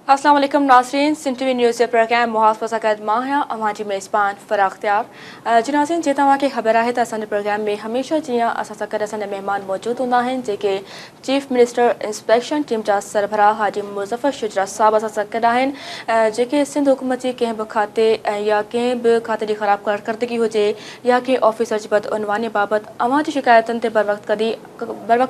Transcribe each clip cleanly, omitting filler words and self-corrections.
अस्सलाम वालेकुम नाज़रीन, सिंध टीवी न्यूज़ जे प्रोग्राम मुहाफ़ सां गॾु मां आहियां अव्हां जी मेज़बान फ़राह अख्तियार। जी नाज़रीन, जीअं तव्हांखे ख़बर आहे त असांजे प्रोग्राम में हमेशह जीअं असां सां गॾु असांजा महिमान मौजूदु हूंदा आहिनि, जेके चीफ मिनिस्टर इंस्पेक्शन टीम जा सरबराह हाजी मुज़फ़र शुजरा साहब असां सां गॾु आहिनि, जेके सिंध हुकूमत जी कंहिं बि खाते या कंहिं बि खाते जी ख़राब कारकर्दगी हुजे या कंहिं ऑफिसर जी बदउनवानी बाबति अव्हां जी शिकायतुनि ते बर वक़्त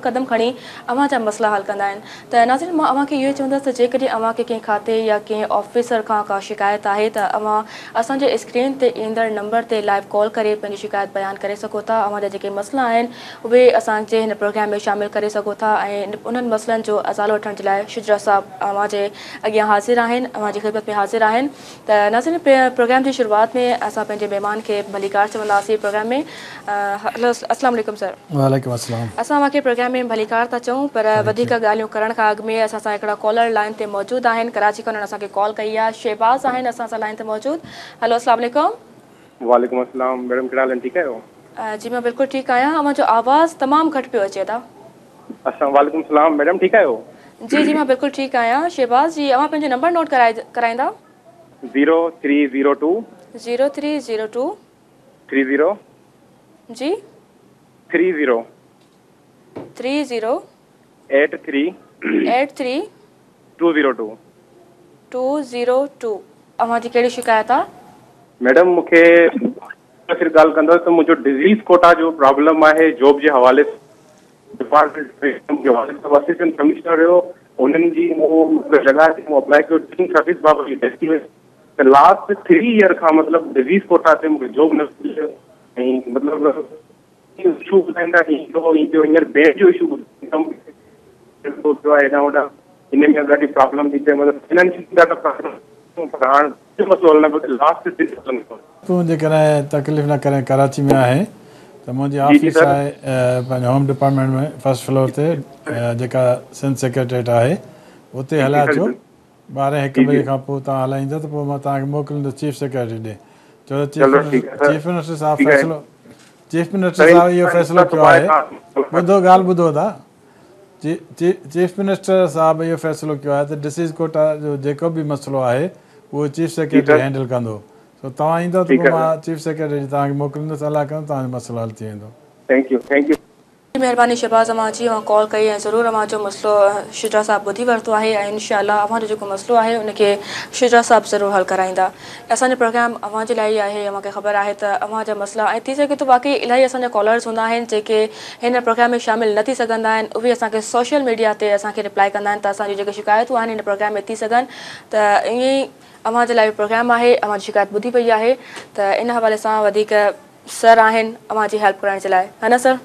कदम खणी अव्हां जा मसइला हल कंदा आहिनि। त नाज़रीन, मां अव्हांखे इहो चवंदुसि त जेकॾहिं अव्हांखे कंहिं खाते या कंहिं ऑफिसर खां का शिकायत आहे त अव्हां असांजे स्क्रीन ते ईंदड़ नंबर ते लाइव कॉल करे पंहिंजी शिकायत बयान करे सघो था। अव्हांजा जेके मसइला आहिनि उहे असांजे हिन प्रोग्राम में शामिल करे सघो था ऐं उन्हनि मसइलनि जो अज़ालो वठण जे लाइ शुजरा साहब अव्हांजे अॻियां हाज़िर आहिनि, अव्हांजी ख़िदमत में हाज़िर आहिनि। त नाज़रीन, प्रोग्राम जी शुरूआत में असां पंहिंजे महिमान खे भलीकार चवंदासीं प्रोग्राम में। अस्सलाम वालेकुम सर। वालेकुम अस्सलाम। असां अव्हांखे प्रोग्राम में भलीकार था चऊं, पर वधीक ॻाल्हियूं करण खां अॻु में असां सां हिकिड़ा कॉलर लाइन ते मौजूदु आहिनि। कराची खां उन्हनि असांखे कॉल कई आहे, शहबाज़ आहिनि असां सां लाइन ते मौजूदु। हेलो, अस्सलाम वालेकुम। वालेकुम अस्सलाम मैडम, कहिड़ा हाल आहिनि? ठीकु आहियो? जी मां बिल्कुलु ठीकु आहियां। अव्हांजो आवाज़ तमामु घटि पियो अचे था। अस्सलाम वालेकुम सलाम मैडम, ठीकु आहियो? जी जी, मां बिल्कुलु ठीकु आहियां। शहबाज़ जी, अव्हां पंहिंजो नंबर नोट कराईंदा? 0302 0302 30 जी 30 30 83 83 202 202। अव्हांजी कहिड़ी शिकायत आहे? मैडम, मूंखे सिर्फ़ ॻाल्हि कंदुसि त मुंहिंजो डिज़ीज़ कोटा जो प्रॉब्लम आहे जॉब जे हवाले डिपार्टमेंट असिस्टेंट कमिश्नर हुयो, उन्हनि जी मूं जॻह ते मूं अप्लाई कयो टीचिंग सर्विस बाबति त लास्ट 3 ईयर खां मतिलबु डिज़ीज़ कोटा ते मूंखे जॉब न मिलियो ऐं मतिलबु इशू ॿुधाईंदा ईंदो ईंदो हींअर बेड जो इशू पियो आहे हेॾां होॾां, हिन में ॾाढी प्रॉब्लम थी थिए, मतिलबु फाइनेंशियल ॾाढा प्रॉब्लम, पर हाणे मसइलो हलणु पियो लास्ट। तूं जेकॾहिं तकलीफ़ न करें, कराची में आहे त मुंहिंजी ऑफिस आहे पंहिंजे होम डिपार्टमेंट में फर्स्ट फ्लोर ते, जेका सिंध सेक्रेटेरिएट आहे उते हलाए अचो। 12-1 बजे खां पोइ तव्हां हलाईंदा त पोइ मां तव्हांखे मोकिलींदुसि चीफ सेक्रेटरी ॾे। छो त चीफ मिनिस्टर साहिब फ़ैसिलो, चीफ मिनिस्टर साहिब इहो फ़ैसिलो कयो आहे, ॿुधो ॻाल्हि ॿुधो था, चीफ मिनिस्टर साहिब इहो फ़ैसिलो कयो आहे त डिसीज़ कोटा जो जेको बि मसइलो आहे उहो चीफ सेक्रेटरी हैंडल कंदो। सो तव्हां ईंदव त पोइ मां चीफ सेक्रेटरी तव्हांखे मोकिलींदुसि, अलाह कंदो तव्हांजो मसइलो हल थी वेंदो। Thank you, thank you. महिरबानी शहबाज़, अव्हां जी अव्हां कॉल कई ऐं ज़रूरु अव्हांजो मसइलो शुजरा साहिब ॿुधी वरितो आहे ऐं इनशा अव्हांजो जेको मसइलो आहे उनखे शुजरा साहिब ज़रूरु हल कराईंदा। असांजो प्रोग्राम अव्हांजे लाइ ई आहे। अव्हांखे ख़बर आहे त अव्हांजा मसइला ऐं थी सघे थो वाकई इलाही असांजा कॉलर्स हूंदा आहिनि जेके हिन प्रोग्राम में शामिल न थी सघंदा आहिनि, उहे असांखे सोशल मीडिया ते असांखे रिप्लाई कंदा आहिनि त असांजी जेके शिकायतूं आहिनि हिन प्रोग्राम में थी सघनि। त ईअं ई अव्हांजे लाइ प्रोग्राम आहे, अव्हांजी शिकायत ॿुधी पई आहे त इन हवाले सां वधीक सर आहिनि अव्हांजी हेल्प करण जे लाइ, हा न सर?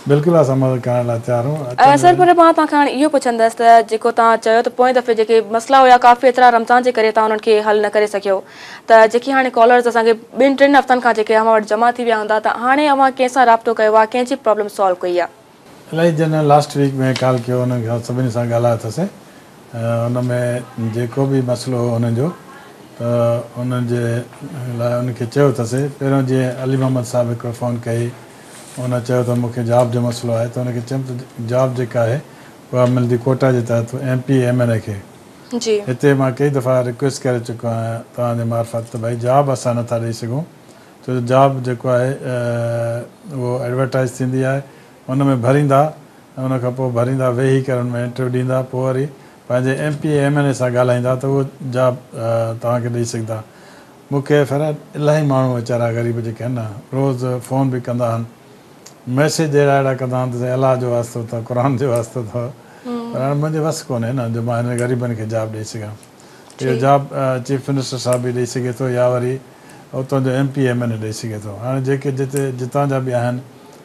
बिल्कुलु असां मदद करण लाइ तयारु आहियूं सर। पर मां तव्हांखां हाणे इहो पुछंदसि त जेको तव्हां चयो त पोएं दफ़े जेके मसइला हुया काफ़ी एतिरा रमज़ान जे करे तव्हां उन्हनि खे हल न करे सघियो, त जेके हाणे कॉलर्स असांखे 2-3 हफ़्तनि खां जेके अव्हां वटि जमा थी विया हूंदा, त हाणे अव्हां कंहिंसां राब्तो कयो आहे, कंहिंजी प्रॉब्लम सॉल्व कई आहे? इलाही जन लास्ट वीक में कॉल कयो उन्हनि खां सभिनी सां ॻाल्हायो अथसि, हुन में जेको बि मसइलो हो हुननि जो त हुननि जे लाइ उनखे चयो अथसि। पहिरियों जीअं अली मोहम्मद साहिबु हिकिड़ो फ़ोन कई, हुन चयो त मूंखे जॉब जो मसइलो आहे, त हुनखे चयुमि त जॉब जेका आहे उहा मिलंदी कोटा जे तहत MP MNA खे। जी हिते मां कई दफ़ा रिक्वेस्ट करे चुको आहियां तव्हांजे मार्फ़त त भई जॉब असां नथा ॾेई सघूं, छो जो जॉब जेको आहे उहो एडवर्टाइज़ थींदी आहे, हुन में भरींदा ऐं हुन खां पोइ भरींदा वेही करे हुन में इंटरव्यू ॾींदा, पोइ वरी पंहिंजे MP MNA सां ॻाल्हाईंदा त उहो जॉब तव्हांखे ॾेई सघंदा। मूंखे फिर इलाही माण्हू वीचारा ग़रीब जेके आहिनि न रोज़ फ़ोन बि कंदा आहिनि, मैसेज अहिड़ा अहिड़ा कंदा आहिनि त अलाह जो वास्तो अथव, क़ुर जो वास्तो अथव, पर हाणे मुंहिंजे वसु कोन्हे न जो मां हिन ग़रीबनि खे जॉब ॾेई सघां। इहो जॉब चीफ मिनिस्टर साहिबु बि ॾेई सघे थो या वरी उतां जो MP MNA ॾेई सघे थो। हाणे जेके जिते जितां जा बि आहिनि,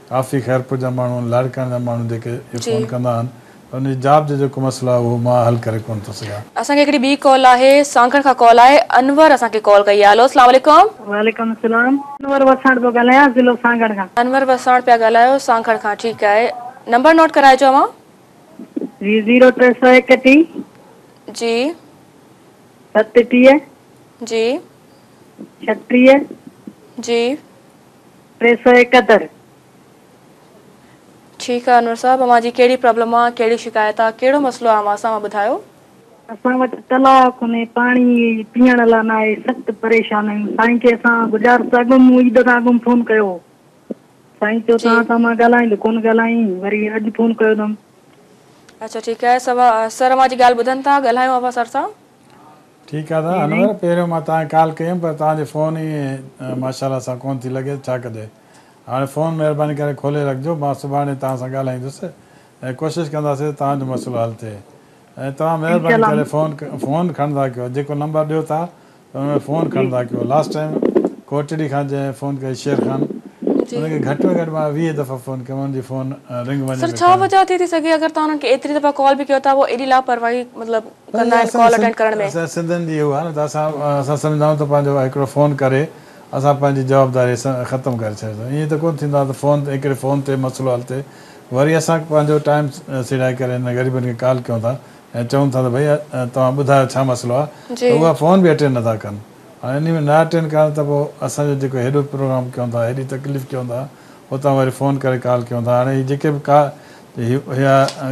काफ़ी ख़ैरपुर जा माण्हू आहिनि, लाड़काणे जा माण्हू जेके फ़ोन कंदा आहिनि, उन जॉब जो जेको मसइलो आहे उहो मां हल करे कोन थो सघां। असांखे हिकिड़ी ॿी कॉल आहे, सांगड़ खां कॉल आहे, अनवर असांखे कॉल कई आहे। हलो, अस्सलाम वालेकुम। वालेकुम सलाम। अनवर वसाण पियो ॻाल्हायां, ज़िलो सांगड़ खां। अनवर वसाण पिया ॻाल्हायो सांगड़ खां, ठीकु आहे। नंबर नोट कराइजो अव्हां। जी 0331 जी 37 जी 36 जी 371। ठीकु आहे अनवर साहब, अव्हांजी कहिड़ी प्रॉब्लम आहे, कहिड़ी शिकायत आहे, कहिड़ो मसइलो आहे अव्हां सां, ॿुधायो। असां वटि तलाउ कोन्हे, पाणी पीअण लाइ न आहे, सख़्तु परेशान आहियूं। साईं खे असां गुज़ारिश अॻु मूं ईद खां अॻु फ़ोन कयो, साईं चयो तव्हां सां मां ॻाल्हाईंदो कोन ॻाल्हाई, वरी अॼु फ़ोन कयो अथमि। अच्छा ठीकु आहे, सर अव्हां जी ॻाल्हि ॿुधनि था, ॻाल्हायो अव्हां सर सां। ठीकु आहे दादा अनवर, पहिरियों मां तव्हांखे कॉल कयमि पर तव्हांजी फ़ोन ई माशाल्लाह सां कोन थी लॻे, छा कजे हाणे फ़ोन महिरबानी करे खोले रखिजो, मां सुभाणे तव्हां सां ॻाल्हाईंदुसि ऐं कोशिशि कंदासीं तव्हांजो मसइलो हल थिए। ऐं तव्हां महिरबानी करे फ़ोन खणंदा कयो, जेको नंबर ॾियो था त हुन में फ़ोन खणंदा कयो। लास्ट टाइम कोटड़ी खां जंहिं फ़ोन कई शेर ख़ान, हुनखे घटि में घटि मां 20 दफ़ा फ़ोन कयो, हुनजी फ़ोन रिंग वञे। सर छा वजह थी सघे अगरि तव्हां हुननि खे एतिरी दफ़ा कॉल बि कयो था, उहो एॾी लापरवाही मतिलबु कंदा आहिनि कॉल अटेंड करण में? असां सिंधियुनि जी उहा आहे न त असां सम्झंदा आहियूं त पंहिंजो हिकिड़ो फ़ोन करे असां पंहिंजी जवाबदारी ख़तमु करे छॾींदा। ईअं त कोन थींदो आहे त फ़ोन हिकिड़े फ़ोन ते मसइलो हल थिए, वरी असां पंहिंजो टाइम सिड़ाए करे हिन ग़रीबनि खे कॉल कयूं था ऐं चऊं था त भई तव्हां ॿुधायो छा मसइलो आहे, त उहा फ़ोन बि अटेंड नथा कनि। हाणे इन में न अटेंड करण त पोइ असांजो जेको हेॾो प्रोग्राम कयूं था, हेॾी तकलीफ़ कयूं था, उतां वरी फ़ोन करे कॉल कयूं था। हाणे जेके बि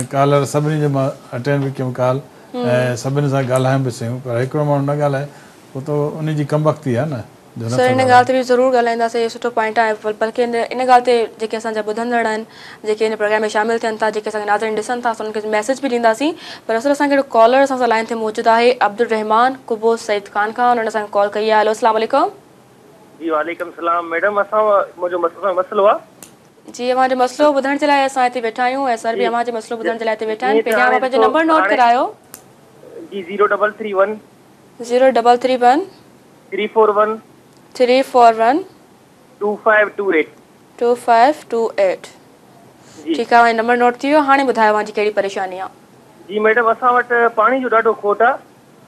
कॉलर सभिनी जो मां अटेंड बि कयूं कॉल ऐं सभिनी सां ॻाल्हायूं बि सही, पर हिकिड़ो माण्हू न ॻाल्हाए पोइ त उन जी कमबख़्ती आहे न। सर इन ॻाल्हि ते बि ज़रूरु ॻाल्हाईंदासीं, इहो सुठो पॉइंट आहे। बल्कि इन ॻाल्हि ते जेके असांजा ॿुधंदड़ आहिनि, जेके हिन प्रोग्राम में शामिलु थियनि था, जेके असांखे नाज़रीन ॾिसनि था, असां उन्हनि खे मैसेज बि ॾींदासीं। पर असल असांखे हिकिड़ो कॉलर असां सां लाइन ते मौजूदु आहे, अब्दुल रहमान कुबो सईद ख़ान खां, उन्हनि असांखे कॉल कई आहे। हेलो अस्सलाम वालेकुम। जी वालेकुम सलाम मैडम, असां मुंहिंजो मसइलो आहे। जी अव्हांजो मसइलो ॿुधण जे लाइ असां हिते वेठा आहियूं ऐं सर बि अव्हांजो मसइलो ॿुधण जे लाइ हिते वेठा आहिनि। पहिरियां अव्हां पंहिंजो नंबर नोट करायो। जी 0331 0331 341 341 2528 2528। ठीकु आहे, नंबर नोट थी वियो। हाणे ॿुधायो अव्हांजी कहिड़ी परेशानी आहे? जी मैडम, असां वटि पाणी जो ॾाढो खोट आहे।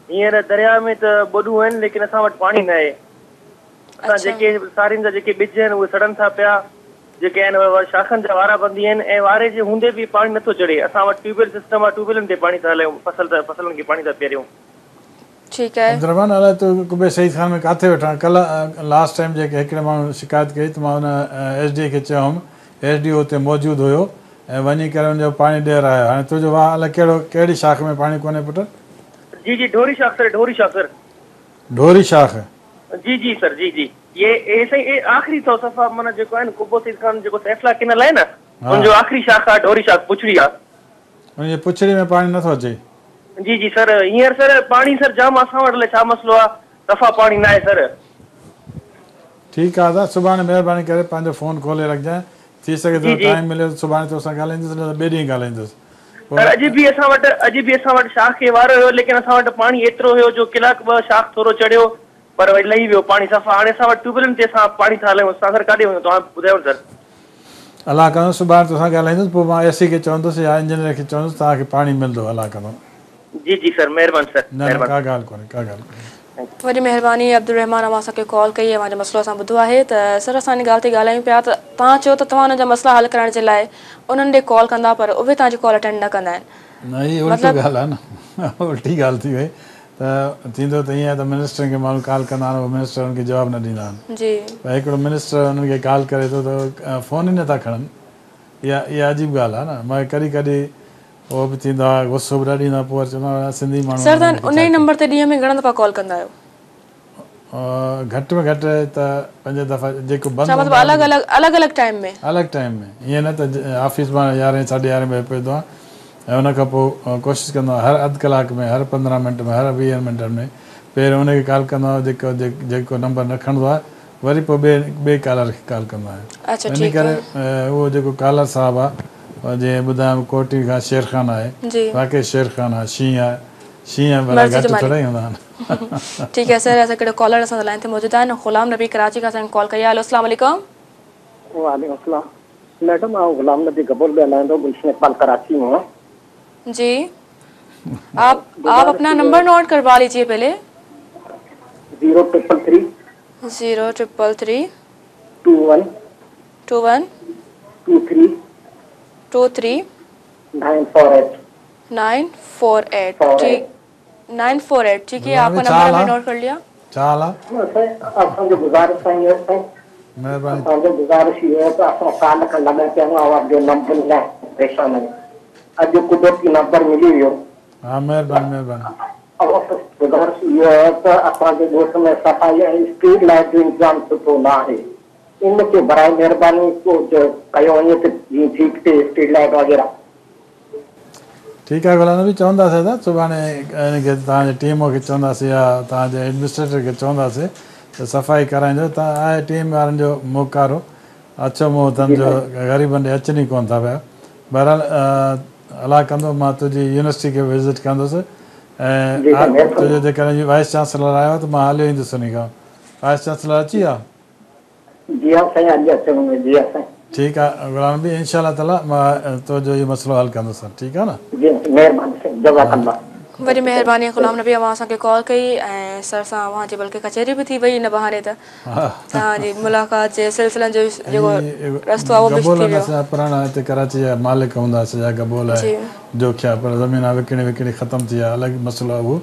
हींअर दरिया में त ॿोॾूं आहिनि, लेकिन असां वटि पाणी न आहे। असां जेके सारियुनि जा जेके ॿिज आहिनि उहे सड़नि था पिया, जेके आहिनि शाखनि जा वारा बंदी आहिनि ऐं वारे जे हूंदे बि पाणी नथो चढ़े। असां वटि ट्यूबवेल सिस्टम आहे, ट्यूबवेलनि ते पाणी था हलायूं, फसलनि खे पाणी था पीआरियूं। ठीकु आहे। अब्दुलरहमान, अलाए तूं कुबे सईद ख़ान में किथे वेठा? कल्ह लास्ट टाइम जेके हिकिड़े माण्हू शिकायत कई त मां हुन एस डी ए खे चयो हुअमि, एस डी ओ हुते मौजूदु हुयो ऐं वञी करे हुनजो पाणी ॾियरायो। हाणे तुंहिंजो वाह अलाए कहिड़ी शाख में पाणी कोन्हे पुट? जी जी ढोरी शाख सर, ढोरी शाख सर, ढोरी शाख। जी जी सर, जी जी ये साईं ये आख़िरी अथव सफ़ा माना जेको आहे न कुबो सईद ख़ान जेको सैफ़ला किनल आहे न, हुनजो आख़िरी शाख आहे ढोरी शाख, पुछड़ी आहे। हुनजे पुछड़ी में पाणी नथो अचे? जी जी सर, हींअर सर पाणी सर जाम असां वटि छा मसइलो आहे, दफ़ा पाणी न आहे सर। ठीकु आहे दादा, सुभाणे महिरबानी करे पंहिंजो फ़ोन खोले रखिजांइ, थी सघे थो टाइम मिले सुभाणे तोसां ॻाल्हाईंदुसि, न त ॿिए ॾींहुं ॻाल्हाईंदुसि। सर अॼु बि असां वटि शाख खे वारो हुयो, लेकिन असां वटि पाणी एतिरो हुयो जो कलाक ॿ शाख थोरो चढ़ियो, पर वरी लही वियो पाणी सफ़ा। हाणे असां वटि ट्यूबवेलनि ते असां पाणी था हलायूं। असां सर काॾे वञूं, तव्हां ॿुधायो सर। अलाह कंदो सुभाणे तोसां ॻाल्हाईंदुसि, पोइ मां एस सी खे चवंदुसि या इंजीनियर खे चवंदुसि तव्हांखे पाणी मिलंदो, अलाह कंदो। जी जी सर, महिरबानी सर। न न, का ॻाल्हि कोन्हे, का ॻाल्हि कोन्हे। वॾी महिरबानी अब्दुल रहमान, अव्हां असांखे कॉल कई, अव्हांजो मसइलो असां ॿुधो आहे। त सर असां इन ॻाल्हि ते ॻाल्हायूं पिया त तव्हां चयो त तव्हां हुननि जा मसइला हल करण जे लाइ उन्हनि ॾे कॉल कंदा, पर उहे तव्हांजी कॉल अटेंड न कंदा आहिनि। न, हीअ उल्टी ॻाल्हि आहे न, उल्टी ॻाल्हि थी वई। त थींदो त ईअं आहे त मिनिस्टरनि खे माण्हू कॉल कंदा आहिनि, उहे मिनिस्टर उन्हनि खे जवाबु न ॾींदा आहिनि। जी पर हिकिड़ो मिनिस्टर उन्हनि खे कॉल करे थो त फ़ोन ई नथा खणनि, इहा अजीब ॻाल्हि आहे न। मां कॾहिं कॾहिं उहो बि थींदो आहे, गुस्सो बि ॾाढो ईंदो आहे, पोइ वरी चवंदो आहियां सिंधी माण्हू। सर तव्हां उन ई नंबर ते ॾींहं में घणा दफ़ा कॉल कंदा आहियो? घटि में घटि त 5 दफ़ा, जेको बंदि मतलब अलॻि अलॻि अलॻि अलॻि टाइम में? अलॻि टाइम में, ईअं न त ऑफिस मां 11 11:30 बजे पवंदो आहियां ऐं उन खां पोइ कोशिशि कंदो आहियां हर अधु कलाक में, हर 15 मिंट में, हर 20 मिंटनि में पहिरियों उनखे कॉल कंदो आहियां, जेको जेको नंबर न खणंदो आहे, वरी पोइ ॿिए कॉलर खे कॉल कंदो आहियां। अच्छा, इन करे उहो जेको कॉलर साहिबु आहे, जीअं ॿुधायमि कोटी खां शेर ख़ान आहे, वाकई शेर ख़ान आहे, शींहं आहे, शींहं भला घटि थोरा ई हूंदा आहिनि। ठीकु आहे सर, असां हिकिड़ो कॉलर असां लाइन ते मौजूदु आहिनि, ग़ुलाम नबी कराची खां असांखे कॉल कई आहे। हेलो अस्सलाम वालेकुम। वालेकुम अस्सलाम मैडम, आउं ग़ुलाम नबी गबोल ॻाल्हायां थो, गुलशन इक़बाल कराची मां। जी आप अपना नंबर नोट करवा लीजिए पहले। 0333 0333 21 21 23 23 948 948। ठीक, 948। ठीक है, आपका नंबर हमने नोट कर लिया। असांजो गुज़ारिश साईं, महिरबानी। असांजो गुज़ारिश इहो आहे त असां साल खां लॻा पिया आहियूं, अव्हांजो नंबर लाइ परेशान आहियूं, अॼु कुदरती नंबर मिली वियो। हा, महिरबानी महिरबानी। گذارش اهو آهي ته اسان جي ڳوٺ ۾ صفائي ۽ اسٽريٽ لائيٽ جو انتظام سٺو نه آهي ان کي براء مهرباني ڪجهه ڪيو وڃي ته جيئن ٺيڪ ٿئي اسٽريٽ لائيٽ وغيره. ٺيڪ آهي غلام نبي چونداسين ته سڀاڻي ان کي توهان جي ٽيم کي چونداسين يا توهان جي ايڊمنسٽريٽر کي چونداسين ته صفائي ڪرائينجو ته آهي ٽيم وارن جو منهن ڪارو اڇو منهن اٿن جو غريبن ڏي اچن ئي ڪونه ٿا پيا بهرحال الله ڪندو مان تنهنجي يونيورسٽي کي به وزٽ ڪندس ۽ تنهنجو جيڪڏهن وائيس چانسلر آيو ته مان هليو ايندس انهي کان وائيس چانسلر اچي ويا؟ جي ها سائين اڄ اچڻو آهي جي ها سائين. ٺيڪ آ غلام نبي انشاء الله تعالي مان تنهنجو اهو مسئلو حل ڪندس ٺيڪ آ نه. جي مهرباني سائين جزاڪ الله. وڏي مهرباني غلام نبي اوهان اسان کي ڪال ڪئي ۽ سر سان اوهان جي بلڪه ڪچهري به ٿي وئي ان بهاني ته توهان جي ملاقات جي سلسلن جو جيڪو رستو آهي اهو به ٿي گبول ويو. اسان جا پراڻا هتي ڪراچي جا مالڪ هوندا هئا سڄا گبول ۽ جوکيا پر زمينا وڪڻي وڪڻي ختم ٿي ويا الڳ مسئلو آهي اهو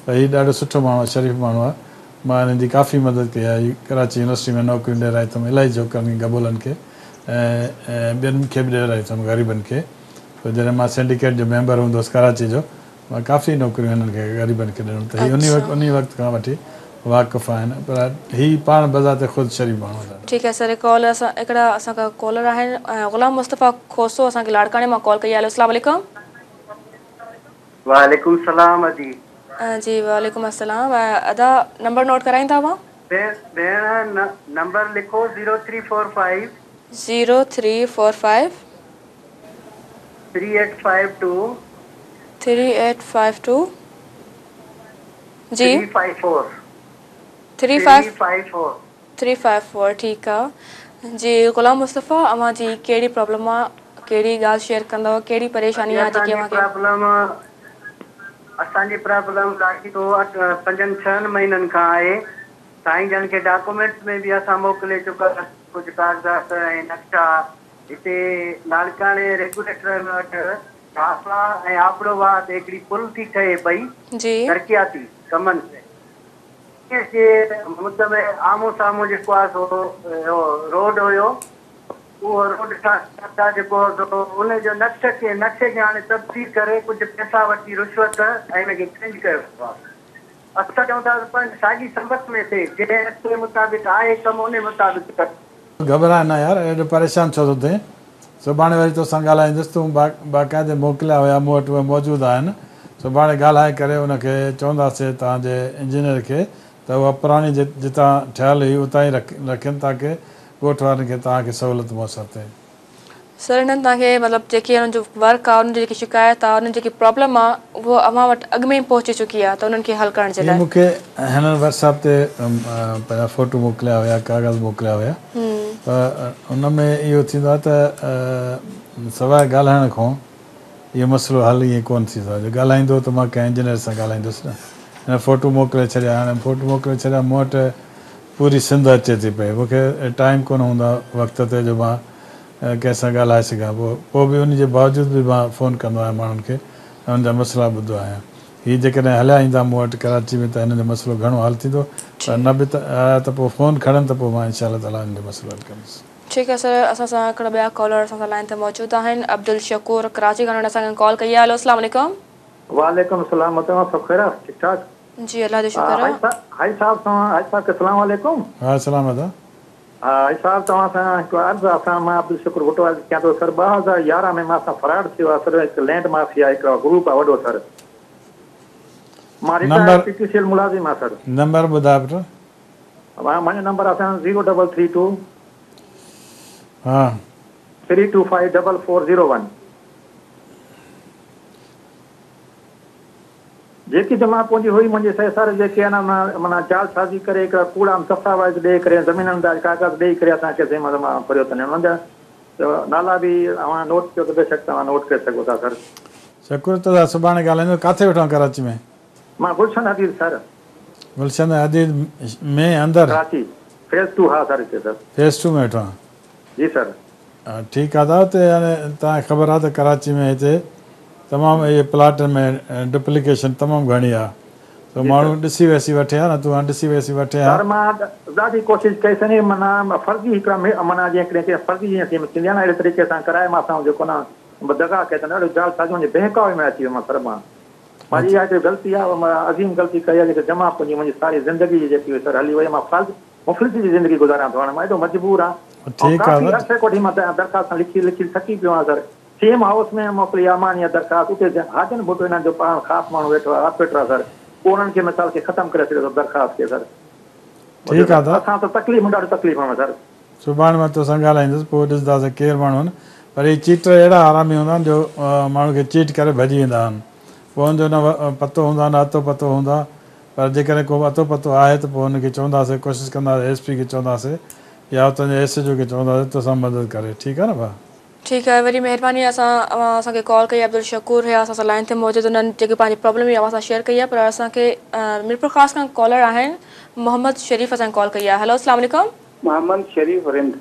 پر هي ڏاڍو سٺو ماڻهو آهي شريف ماڻهو آهي مان هنن جي ڪافي مدد ڪئي آهي ڪراچي يونيورسٽي ۾ نوڪريون ڏيارائي اٿم الاهي ڇوڪرن کي گبولن کي ۽ ٻين کي به ڏيارائي اٿم غريبن کي پوء جڏهن مان سينڊيڪيٽ جو ميمبر هوندو هوس ڪراچي جو مان ڪافي نوڪريون هنن کي غريبن کي ڏنم ته هي انهي وقت کان وٺي واقف آهن پر هي پاڻ بذات خود شريف ماڻهو آهن. ٺيڪ آهي سر ڪال اسان هڪڙا اسان کان ڪالر آهن غلام مصطفيٰ کوسو اسان کي لاڙڪاڻي مان ڪال ڪئي آهي هيلو اسلام عليڪم. وعليڪم السلام ادي. جي وعليڪم السلام ادا نمبر نوٽ ڪرائيندا اوهان. ڀيڻ نمبر لکو zero three four five. Zero three four five. Three eight five two. Three eight five two جي. Three five four. Three five four. Three five four ٺيڪ آ جي غلام مصطفيٰ اوهان جي ڪهڙي پرابلم آ ڪهڙي ڳالهه شيئر ڪندؤ ڪهڙي پريشاني آ جيڪي اوهان کي. پرابلم اسان جي پرابلم لاڳيتو پنجن ڇهن مهينن کان آهي سائين جن کي ڊاڪومينٽس ۾ به اسان موڪلي چڪا ڪجهه ڪاغذات ۽ نقشا هتي لاڙڪاڻي ريگيوليٽر وٽ ڍاپا ۽ آبڙو واهه تي هڪڙي پل ٿي ٺهي پئي ترقياتي ڪمن جي مد ۾ آمهون سامهون جيڪو آهي سو اهو روڊ هيو اهو روڊ ٺاهيا جيڪو هو سو ان جو نقش کي نقشي کي هاڻي تبديل ڪري ڪجهه پئسا وٺي رشوت ۽ ان کي چينج ڪيو ويو آهي اسان چئون ٿا ته پنهنجي ساڳي سنبت ۾ ٿئي جنهن نقشي مطابق آهي ڪم ان مطابق ڪر. گهٻراء نه يار ايڏو پريشان ڇو ٿو ٿئين سڀاڻي وري توسان ڳالهائيندس تون باقاعدي موڪليا هيا مون وٽ اهي موجود آهن سڀاڻي ڳالهائي ڪري ان کي چونداسين توهان جي انجنيئر کي ته اها پراڻي جتان ٺهيل هئي اتان ئي رکين تاڪه ڳوٺ وارن کي توهان کي سهولت ميسر ٿئي. سر هنن توهان کي مطلب جيڪي هنن جو ورڪ آ انهن جي جيڪي شڪايت آ انهن جي جيڪي پرابلم آ اهو اوهان وٽ اڳ ۾ ئي پهچي چڪي آ ته انهن کي حل ڪرڻ جي هي لاء. مون کي هنن واٽس ايپ تي پنهنجا فوٽو موڪليا هيا ڪاغذ موڪليا هيا پر ان ۾ اهو ٿيندو آ ته سواء ڳالهائڻ کان اهو مسئلو حل ائين ڪونه ٿيندو آ جو ڳالهائيندو ته مان ڪنهن انجنيئر سان ڳالهائيندس نه هن فوٽو موڪلي ڇڏيا هاڻي فوٽو موڪلي ڇڏيا مون وٽ پوري سنڌ اچي ٿي پئي مون کي ٽائيم ڪونه هوندو آ وقت تي جو مان ڪنهن سان ڳالهائي سگهان پوء پوء به ان جي باوجود به مان فون ڪندو آهيان ماڻهن کي ۽ انهن جا مسئلا ٻڌندو آهيان. هي جيڪڏهن هليا ايندا مون وٽ ڪراچي ۾ ته هنن جو مسئلو گهڻو حل ٿيندو پر نه به ته آيا ته پوء فون کڻن ته پوء مان انشاء الله تعاليٰ انهن جو مسئلو حل ڪندس. ٺيڪ آهي سر اسان سان هڪڙا ٻيا ڪالر اسان سان لائين تي موجود آهن عبدالشڪور ڪراچي کان انهن اسان کي ڪال ڪئي آهي هيلو اسلام عليڪم. وعليڪم السلام محترمه سڀ خير آهي ٺيڪ ٺاڪ. جي الله جو شڪر آهي. حاجي صاحب سان حاجي صاحب کي سلام عليڪم. وعليڪم السلام ادا. حاجي صاحب توهان سان هڪ عرض آ سان مان عبدالشڪور ڀٽو عرض ڪيان ٿو سر 2011 ۾ مان سان فراڊ ٿيو آ سر هڪ لينڊ مافيا هڪڙو گروپ آ وڏو سر مان retire P T C L ملازم آ سر. نمبر ٻڌاء پٽ. منهنجو نمبر آ سان زيرو ڊبل ٿري ٽو ها. Three two five double four zero one. جيڪي جمع پونجي هئي منهنجي سهي سر جيڪي آهن معنيٰ جعل سازي ڪري هڪڙا ڪوڙا دستاويز ڏئي ڪري زمينن جا ڪاغذ ڏئي ڪري اسان کي سهي مان ڦريو اٿن انهن جا نالا به اوهان نوٽ ڪيو ته بيشڪ توهان نوٽ ڪري سگهو ٿا سر. شڪر ته سڀاڻي ڳالهائيندو ڪاٿي ويٺو آهين ڪراچي ۾. مان گلشن حديد سر. گلشن حديد ۾ اندر. ڪراچي فيز ٽو ها سر هتي سر. فيز ٽو ۾ ويٺو آهين. جي سر. ٺيڪ آ دادا اتي يعني توهان کي خبر آ ته ڪراچي ۾ هتي تمام اهي پلاٽن ۾ ڊپليڪيشن تمام گهڻي آ سو ماڻهو ڏسي ويسي وٺي ها نه تون هاڻ ڏسي ويسي وٺي ها. سر مان ڏاڍي ڪوشش ڪئي سني معنيٰ فرضي هڪڙا معنيٰ جيئن ڪڏهن ڪنهن فرضي جيئن ٿيندي آ نه اهڙي طريقي سان ڪرائي مان سان جيڪو نه دغا ڪئي اٿن اهڙو جعل سازي منهنجي بهڪاوي ۾ اچي ويو مان سر مان. منهنجي اها هڪڙي غلطي آهي، مان عظيم غلطي ڪئي آهي جيڪا جمع پونجي منهنجي ساري زندگي جي جيڪي هئي سر هلي وئي. مان فالج مفلسي جي زندگي گذاريان ٿو هاڻي مان ايڏو مجبور آهيان ۽ ٺيڪ آهي ڪافي دادا. عرصي ڪوٺي مان درخواست لکي لکي ٿڪي پيو آهيان سر. سي ايم هائوس ۾ موڪلي آهي مان اها درخواست اتي حاجن ڀٽو انهن جو پاڻ خاص ماڻهو ويٺو آهي آپريٽر آهي سر اهو انهن کي مثال کي ختم ڪري ڇڏيو اٿس درخواست کي سر. ٺيڪ آهي دادا. اسان ته تڪليف ۾ ڏاڍو تڪليف ۾ سر. سڀاڻي مان توسان ڳالهائيندس پوء ڏسنداسين ڪير ماڻهو آهن پر اهي چيٽر اهڙا حرامي هوندا آهن جو ماڻهو کي چيٽ ڪري ڀڄي ويندا آهن پوء ان جو نه پتو هوندو آهي نه اتو پتو هوندو آهي پر جيڪڏهن ڪو اتو پتو آهي ته پوء ان کي چونداسين ڪوشش ڪنداسين ايس پي کي چونداسين يا اتان جي ايس ايچ او کي چونداسين توسان مدد ڪري ٺيڪ آهي نه ڀاء. ٺيڪ آهي وڏي مهرباني اسان اوهان اسان کي ڪال ڪئي عبدالشڪور هيا اسان سان لائين تي موجود انهن جيڪي پنهنجي پرابلم هئي اوهان سان شيئر ڪئي آهي پر اسان کي ميرپورخاص کان ڪالر آهن محمد شريف اسان کي ڪال ڪئي آهي هلو اسلام عليڪم. محمد شريف رند.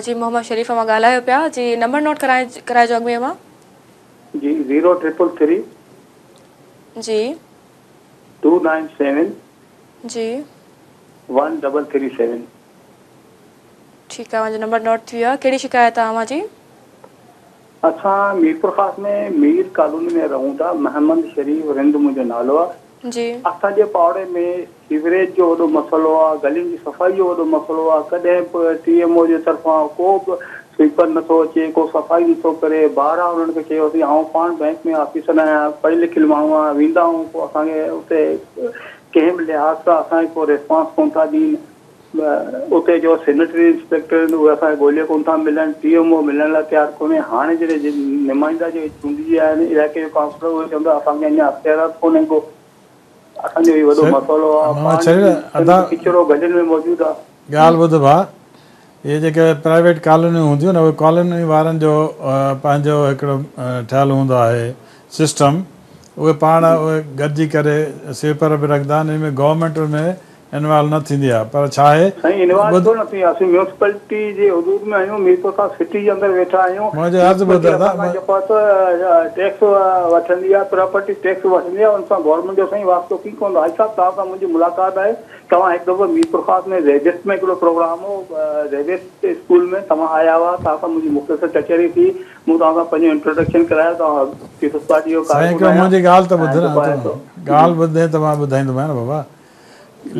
جي محمد شريف اوهان ڳالهايو پيا جي نمبر نوٽ ڪرائي ڪرائجو اڳ ۾ اوهان. جي زيرو ٽرپل ٿري. جي. 297. جي. 1337. ٺيڪ آهي اوهان جو نمبر نوٽ ٿي ويو آهي ڪهڙي شڪايت آهي اوهان جي. اسان ميرپورخاص ۾ مير ڪالوني ۾ رهون ٿا محمد شريف رند منهنجو نالو آهي. جي. اسان جي پاڙي ۾ سيوريج جو وڏو مسئلو آ، گلين جي صفائي جو وڏو مسئلو آ، ڪڏهن به ٽي ايم او جي طرفان ڪو به سوئيپر نٿو اچي، ڪو صفائي نٿو ڪري، بارها انهن کي چيوسين، آئون پاڻ بئنڪ ۾ آفيسر آهيان، پڙهيل لکيل ماڻهو آهيان، ويندا آهيون پوء اسان کي اتي ڪنهن به لحاظ سان اسان کي ڪو ريسپانس ڪونه ٿا ڏين، اتي جو سينيٽري انسپيڪٽر آهن اهي اسان کي ڳولي ڪونه ٿا ملن، ٽي ايم او ملڻ لاء تيار ڪونهي، هاڻي جڏهن نمائندا جيڪي چونڊجي آيا آهن علائقي جو ڪائونسلر اهي چون ٿا اسان کي اڃا اختيارات ڪونهن ڪو. اسان جو هي وڏو مسئلو آ پاڻي ڪچرو گلين ۾ موجود آ. ڳالهه ٻڌ ڀاء اهي جيڪي پرائيويٽ ڪالونيون هونديون نه اهي ڪالوني وارن جو پنهنجو هڪڙو ٺهيل هوندو آهي سسٽم اهي پاڻ اهي گڏجي ڪري سوئيپر به رکندا آهن ان ۾ گورنمينٽ ان ۾ انوالو نه ٿيندي آهي پر ڇا آهي سائين انوالو ڇو نه ٿيندي اسين ميونسپلٽي جي حدود ۾ آهيون ميرپورخاص سٽي جي اندر ويٺا آهيون منهنجو عرض ٻڌ ميونسپلٽي ادا اسان کان جيڪو آهي سو ٽيڪس وٺندي آهي پراپرٽي ٽيڪس وٺندي آهي ان سان گورنمينٽ جو سائين واسطو ڪي ڪونه حاجي صاحب توهان سان منهنجي ملاقات آهي توهان هڪ دفعو ميرپورخاص ۾ زيبسٽ ۾ هڪڙو پروگرام هو زيبسٽ اسڪول ۾ توهان آيا هئا توهان سان منهنجي مختصر ڪچهري ٿي مون توهان سان پنهنجو انٽروڊڪشن ڪرايو توهان پيپلز پارٽي جو سائين ڪارڪن هڪڙو آهيان منهنجي ڳالهه ته ۽ ٻڌ نه جيڪو آهي تون سو ڳالهه ٻڌين ته مان ٻڌائيندومانء نه بابا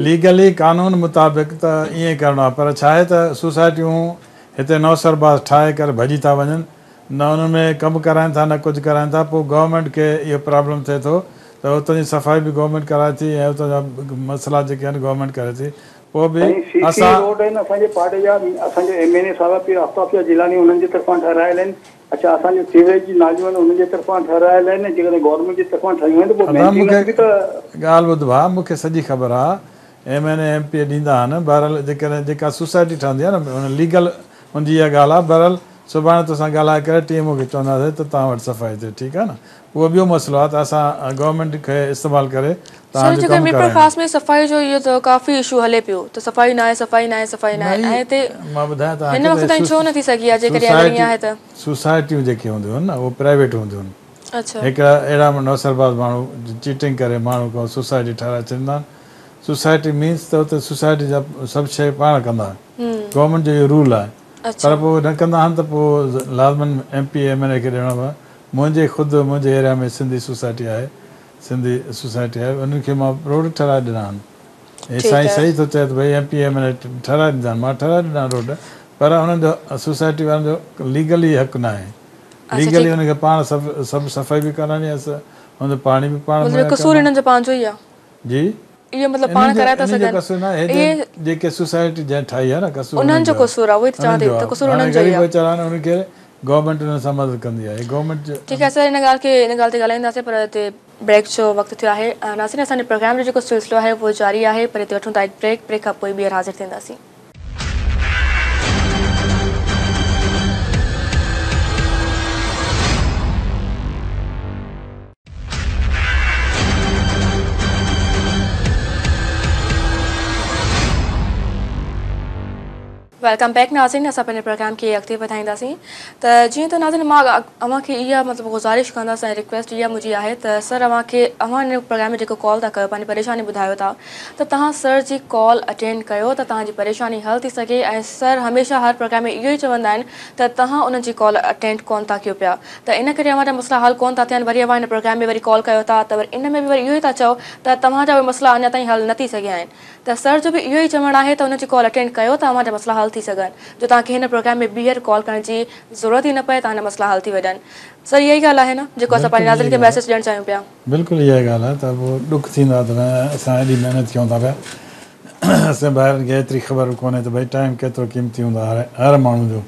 ليگلي قانون مطابق ته ائين ئي ڪرڻو آهي پر ڇاهي ته سوسائٽيون هتي نوسرباز ٺاهي ڪري ڀڄي ٿا وڃن نه انهن ۾ ڪم ڪرائين ٿا نه ڪجهه ڪرائين ٿا پوء گورنمينٽ کي اهو پرابلم ٿئي ٿو ته اتان جي صفائي به گورنمينٽ ڪرائي ٿي ۽ اتان جا مسئلا جيڪي آهن گورنمينٽ ڪري ٿي پوء به سائين سي سي اسان روڊ آهن اسان جي پاڙي جا اسان جو ايم اين اي صاحب پير آفتاب شاهه جيلاني انهن جي طرفان ٺهرايل آهن اڇا اسان جو سيوريج جون ناليون آهن انهن جي طرفان ٺهرايل آهن جيڪڏهن گورنمينٽ جي طرفان ٺهيون آهن ته پوء ادا مون کي مينٽيننس به ته. ڳالهه ٻڌ ڀاء مون کي سڄي خبر آ M N A M P A ڏيندا آهن بهرحال جيڪڏهن جيڪا سوسائٽي ٺهندي آ نه ان ليگل ان جي اها ڳالهه آ بهرحال سڀاڻي توسان ڳالهائي ڪري ٽي ايم او کي چونداسين ته توهان وٽ صفائي ٿئي ٺيڪ آ نه اهو ٻيو مسئلو آ ته اسان گورنمينٽ کي استعمال ڪري سر توهان جو جيڪو ڪم ميرپور ڪرايون. خاص ۾ صفائي جو اهو ته ڪافي اشو هلي پيو ته صفائي ناهي صفائي ناهي صفائي ناهي ۽ هتي مان ٻڌايان توهان هن کي وقت ته تائين ڇو نه ٿي سگهي آهي جيڪڏهن اگر ائين آهي ته. سوسائٽيون جيڪي هونديون آهن نه اهي پرائيويٽ هونديون آهن اڇا. هڪڙا اهڙا نوسرباز ماڻهو چيٽنگ ڪري ماڻهو کان سوسائٽي ٺهرائي ڇڏيندا آهن سوسائٽي مينس ته اتي سوسائٽي جا سڀ شيء پاڻ ڪندا گورنمينٽ جو اهو رول آهي پر پوء نه ڪندا آهن ته پوء لازمن M P M N A کي ڏيڻو پوندو منهنجي خود منهنجي ايريا ۾ سنڌي سوسائٽي آهي سنڌي سوسائٽي آهي انهن کي مان روڊ ٺهرائي ڏنا آهن هي سائين صحيح ٿو چئي ته ڀئي M P M N A ٺهرائي ڏيندا آهن مان ٺهرائي ڏنا روڊ پر انهن جو سوسائٽي وارن جو ليگلي حق ناهي ليگلي انهن کي پاڻ سڀ سڀ صفائي به ڪرائڻي آهي ان جو پاڻي به پاڻ مطلب قصور انهن جو پنهنجو ئي آهي جي اهو مطلب پاڻ ڪرائي ٿا سگهن قصور نه اهي جيڪي سوسائٽي جنهن ٺاهي آهي نه قصور انهن جو قصور آهي اهو ئي ته چوان ٿي ته قصور انهن جو ئي آهي غريب ويچارا آهن انهن کي گورنمينٽ انهن سان مدد ڪندي آهي گورنمينٽ ٺيڪ آهي سر ان ڳالهه کي ان ڳالهه تي ڳالهائينداسين پر هتي بريڪ جو وقت ٿيو آهي ناظرين اسان جي پروگرام جو جيڪو سلسلو آهي اهو جاري آهي پر هتي وٺون ٿا هڪ بريڪ بريڪ کان پوء ٻيهر حاضر ٿينداسين. Welcome back ناظرين اسان پنهنجي پروگرام کي اڳتي وڌائينداسين ته جيئن ته ناظرين مان اوهان کي اها مطلب گذارش ڪندس ۽ رڪويسٽ اها منهنجي آهي ته سر اوهان کي اوهان هن پروگرام ۾ جيڪو ڪال ٿا ڪيو پنهنجي پريشاني ٻڌايو ٿا ته توهان سر جي ڪال اٽينڊ ڪيو ته توهان جي پريشاني حل ٿي سگهي ۽ سر هميشه هر پروگرام ۾ اهو ئي چوندا آهن ته توهان انهن جي ڪال اٽينڊ ڪون ٿا ڪيو پيا ته ان ڪري اوهان جا مسئلا حل ڪون ٿا ٿين وري اوهان هن پروگرام ۾ وري ڪال ڪيو ٿا ته وري ان ۾ به وري اهو ئي ٿا چئو ته توهان جا اهي مسئلا اڃا تائين حل نه ٿي سگهيا آهن ته سر جو به اهو ئي چوڻ آهي ته انهن جي ڪال اٽينڊ ڪيو ته اوهان جا مسئلا حل ٿي سگهن جو توهان کي هن پروگرام ۾ ٻيهر ڪال ڪرڻ جي ضرورت ئي نه پئي توهان جا مسئلا حل ٿي وڃن سر اها ئي ڳالهه آهي نه جيڪو اسان پنهنجي بلڪل اها ناظرين ئي کي ڳالهه ميسيج ڏيڻ چاهيون پيا. بلڪل اها ئي ڳالهه آهي ته پوء ڏک ٿيندو آهي ته ڀئي اسان ايڏي محنت ڪيون ٿا پيا اسان ڀائرن کي ايتري خبر به ڪونهي ته ڀئي ٽائيم ڪيترو قيمتي هوندو آهي هر ماڻهو جو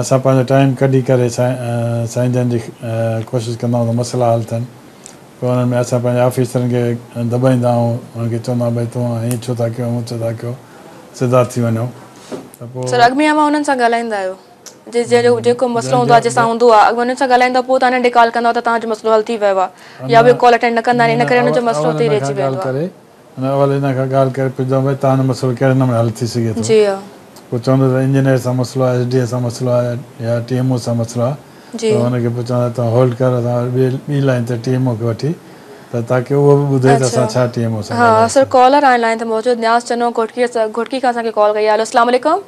اسان پنهنجو ٽائيم ڪڍي ڪري سائين جن جي ڪوشش ڪندا آهيون ته مسئلا حل ٿين پوء انهن ۾ اسان پنهنجي آفيسرن کي دٻائيندا آهيون انهن کي چوندا آهيون ڀئي توهان هيئن ڇو ٿا ڪيو هونئن ڇو ٿا ڪيو سڌا ٿي وڃو ته پوء. سر اڳ ۾ اوهان انهن سان ڳالهائيندا آهيو جي جنهن جو جيڪو مسئلو هوندو آهي جنهن سان هوندو آهي اڳ ۾ انهن سان ڳالهائيندا پوء توهان انهن ڏي ڪال ڪندا آهيو ته توهان جو مسئلو حل ٿي ويو آهي يا اهي ڪال اٽينڊ نه ڪندا آهن ان ڪري انهن جو مسئلو اول اتي ئي ان رهجي کان ڳالهه ويندو آهي. ڪري ان اول ان کان ڳالهه ڪري پڇندو آهيان ڀئي توهان جو مسئلو ڪهڙي نموني حل ٿي سگهي ٿو جي ها. پوء چوندو ته انجنيئر سان مسئلو آهي ايس ڊي اي سان مسئلو آهي يا ٽي ايم او سان مسئلو آهي جي. ته ان کي پوء چوندا تون هولڊ ڪر اسان وري ٻي ٻي لائين تي ٽي ايم او کي وٺي ته تاڪه اهو به ٻڌي ته اسان اڇا ڇا ٽي ايم او سان ها سر ڳالهايوسين. ڪالر آهن لائين تي موجود نياز چنو گهوٽڪي گهوٽڪي کان اسان کي ڪال ڪئي آهي هلو اسلام عليڪم.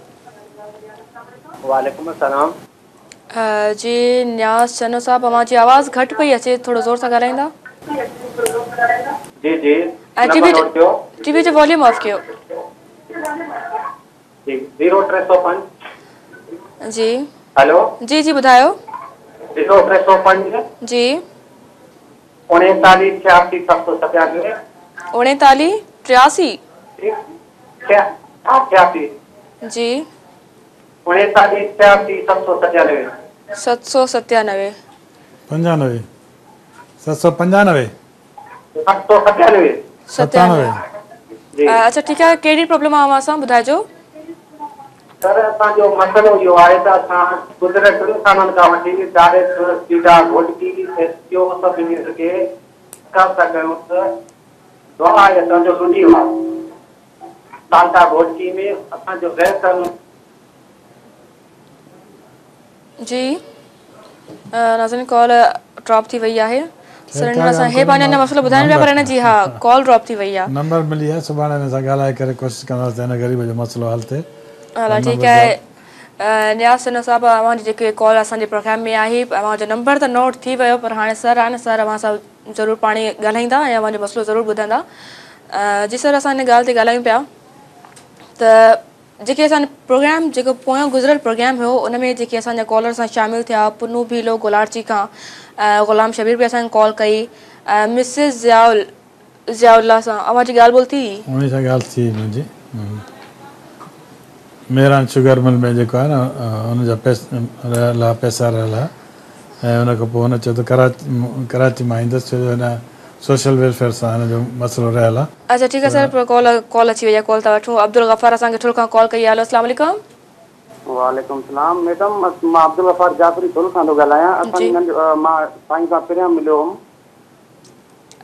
وعليڪم السلام. جي نياز چنو صاحب اوهان جي آواز گهٽ پئي اچي ٿورو زور سان ڳالهائيندا. جي جي ۽ ٽي نمبر وي نوٽ ڪيو. ٽي وي جو واليوم آف ڪيو. جي زيرو 305. جي هلو. جي جي ٻڌايو. زيرو 305. جي. 39 86 797. 39 83. 86. جي. 39 86 797. 797. 95 795. 797. 97. جي. اڇا ٺيڪ آهي ڪهڙي پرابلم آهي اوهان سان ٻڌائجو. سر اسان جو مسئلو اهو آهي ته اسان گذريل ٽن سالن کان وٺي director SIDA Ghotki S P O سڀني کي درخواست ٿا ڪيون ته دعا آهي اسان جو لنڊي واهه تعلقه گهوٽڪي ۾ اسان جو غير قانوني جي ناظرين ڪال ڊراپ ٿي وئي آهي سر هن سان هي پنهنجو اڃا مسئلو ٻڌائين پيا پر هن جي ها ڪال ڊراپ ٿي وئي آهي. نمبر ملي آهي سڀاڻي هن سان ڳالهائي ڪري ڪوشش ڪنداسين ته هن غريب جو مسئلو حل ٿئي. هلا ٺيڪ آهي نياز چنو صاحب اوهان جي جيڪي ڪال اسان جي پروگرام ۾ آئي اوهان جو نمبر ته نوٽ ٿي ويو پر هاڻي سر آهن سر اوهان سان ضرور پاڻي ڳالهائيندا ۽ اوهان جو مسئلو ضرور ٻڌندا جي سر اسان هن ڳالهه تي ڳالهايون پيا ته جيڪي اسان جو پروگرام جيڪو پويون گذريل پروگرام هيو ان ۾ جيڪي اسان جا ڪالر سان شامل ٿيا پنو ڀيلو گولاڙچي کان غلام شبير به اسان کي ڪال ڪئي مسز ضياء ضياء الله سان اوهان جي ڳالهه ٻولهه ٿي؟ انهي سان ڳالهه ٿي منهنجي مهراڻ شگر مل ۾ جيڪو آهي نه ان جا رهيل ها پئسا رهيل ها ۽ ان کان پوء هن چيو ته ڪراچي مان ايندس ڇو جو هن سوشل ويلفيئر سان هن جو مسئلو رهيل آ. اڇا ٺيڪ آ سر پر ڪال ڪال اچي وئي آ ڪال ٿا وٺون عبدالغفار اسان کي ٺل کان ڪال ڪئي آ هلو اسلام عليڪم. وعليڪم السلام ميڊم مان عبدالغفار جعفري ٺل کان ٿو ڳالهايان اسان جي ننڍ مان سائين سان پهريان مليو هوم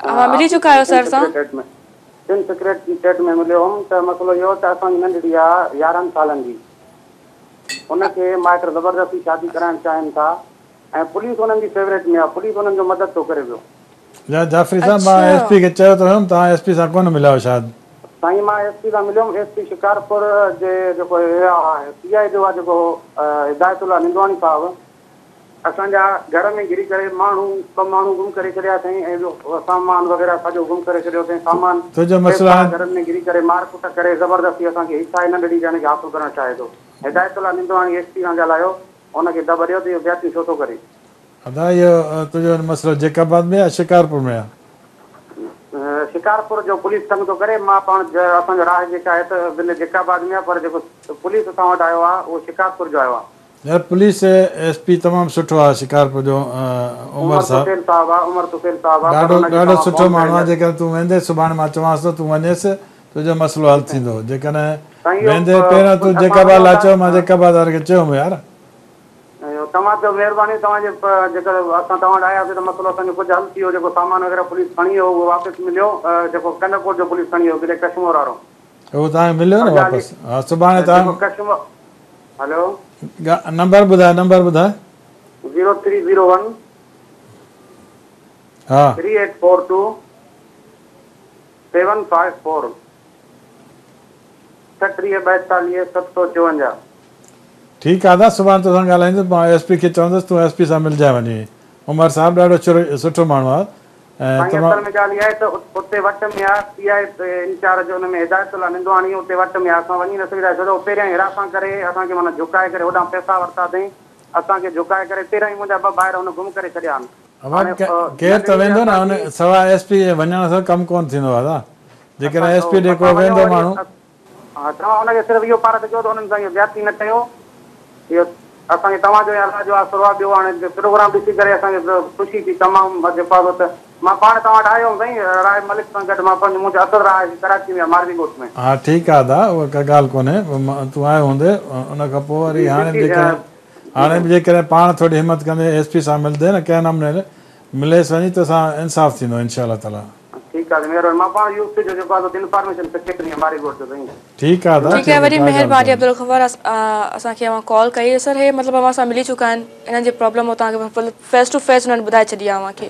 اوهان ملي چڪا آهيو سر سان. سنڌ سيڪريٽريٽ ۾ مليو هوم ته مسئلو اهو ته اسان جي ننڍڙي آ 11 سالن جي ان کي مائٽ زبردستي شادي ڪرائڻ چاهين ٿا ۽ پوليس انهن جي فيوريٽ ۾ آ پوليس انهن جو مدد ٿو ڪري پيو. يا جعفري صاحب مان ايس پي کي چيو ته هيم توهان ايس پي سان ڪونه مليا هيو شايد. سائين مان ايس پي سان مليو هيم ايس پي شڪارپور جي جيڪو هي آ سي I جو آ جيڪو هدايت الله نندواڻي صاحب اسان جا گهر ۾ گهڙي ڪري ماڻهو ٻه ماڻهو گم ڪري ڇڏيا اٿئين ۽ ٻيو سامان وغيره سڄو گم ڪري ڇڏيو اٿئين سامان تنهنجو مسئلو پئسا هاڻي گهرن ۾ گهڙي ڪري مار ڪٽ ڪري زبردستي اسان کي حصا ننڍڙي جان کي حاصل ڪرڻ چاهي ٿو هدايت الله نندواڻي ايس پي سان ڳالهايو ان کي دٻ ڏيو ته اهو زيادتيون ڇو ٿو ڪري. ادا اهو تنهنجو مسئلو جيڪب آباد ۾ آ يا شڪارپور ۾ آ؟ شڪارپور جو پوليس تنگ ٿو ڪري مان پاڻ اسان جو راهه جيڪا آهي ته ضلعي جيڪب آباد ۾ آ پر جيڪو پوليس اسان وٽ آيو آ اهو شڪارپور جو آيو آ. يار پوليس ايس پي تمام سٺو آ شڪارپور جو عمر عمر صاحب طفيل صاحب آ عمر طفيل صاحب آ پر ڏاڍو ان کي ڏاڍو توهان سٺو فون ڪري ماڻهو آ ڏيو. جيڪڏهن تون ويندين سڀاڻي مان چوانس ٿو تون وڃيس تنهنجو مسئلو حل ٿيندو جيڪڏهن سائين اهو ويندين پهريان تون اسان جيڪب آباد وڃون لاء ٿا چيو مان جيڪب آباد واري کي چيو هوم يار. اهو توهان تي مهرباني توهان جي جيڪر اسان توهان وٽ آياسين ته مسئلو اسان جو ڪجهه حل ٿي ويو جيڪو سامان وغيره پوليس کڻي ويو اهو واپس مليو جيڪو ڪنڌڪوٽ جو پوليس کڻي ويو ضلعي ڪشمور وارو. اهو توهان کي مليو نه ارجالي واپس ها سڀاڻي جيڪو توهان ڪشمور. هلو. نمبر ٻڌاء نمبر ٻڌاء. 0301 ها. 3842 754 36 42 754. ٺيڪ آ ادا سڀاڻ توسان ڳالهائيندس مان ايس پي کي چوندس تون ايس پي سان ملجانء وڃي عمر صاحب ڏاڍو سٺو ماڻهو آ ۽ سائين تمام. اصل ۾ ڳالهه اها آهي ته اتي وٽ ۾ آ سي آء انچارج ان ۾ هدايت الله نندواڻي اتي وٽ ۾ آ اسان وڃي نه سگهندا ڇو ته هو پهريان ئي هراسان ڪري اسان کي معنيٰ جهڪائي ڪري هوڏانهن پئسا ورتا اٿئين اسان کي جهڪائي ڪري پهريان ئي منهنجا ٻه ڀائر هن گم ڪري ڇڏيا آهن ادا هاڻي ڪير ته ننڍڙي ويندو نه اسان ان جي سواء ايس پي جي وڃڻ سان ڪم ڪونه ٿيندو ادا جيڪڏهن اسان ايس پي ڏي ڪو اسان وڃون ويندو وري ماڻهو. ها توهان ان کي صرف اهو پارت ڪيو ته انهن سان اهو زيادتي نه ڪيو اهو اسان کي توهان جو ۽ الله جو آسرو آهي ٻيو هاڻي پروگرام ڏسي ڪري اسان کي خوشي ٿي تمام جيڪو آهي سو ته مان پاڻ توهان وٽ آيو هوم سائين راء ملڪ سان گڏ مان پنهنجو منهنجو اصل رهائش ڪراچي ۾ آهي ماروي ڳوٺ ۾. ها ٺيڪ آهي ادا اها ڪا ڳالهه ڪونهي تون آيو هوندي ان کان پوء وري جي هاڻي به ڊپٽي جيڪڏهن جي هاڻي به جيڪڏهن پاڻ ٿوري همت ڪندي ايس پي سان ملندي نه ڪنهن نموني مليس وڃي توسان انصاف ٿيندو انشاء الله تعالي. ٺيڪ آ مهرباني مان پاڻ يوٿ جو جيڪو آ سو انفارميشن سيڪريٽري آهيان ماري ڳوٺ جو سائين. ٺيڪ آ ادا ٺيڪ آهي ٺيڪ آ وڏي ڪا ڳالهه مهرباني ڪونهي. عبدالغفار اسان کي اوهان ڪال ڪئي سر هي مطلب اوهان سان ملي چڪا آهن انهن جي پرابلم هو توهان کي فيس ٽو فيس انهن ٻڌائي ڇڏي آهي اوهان کي.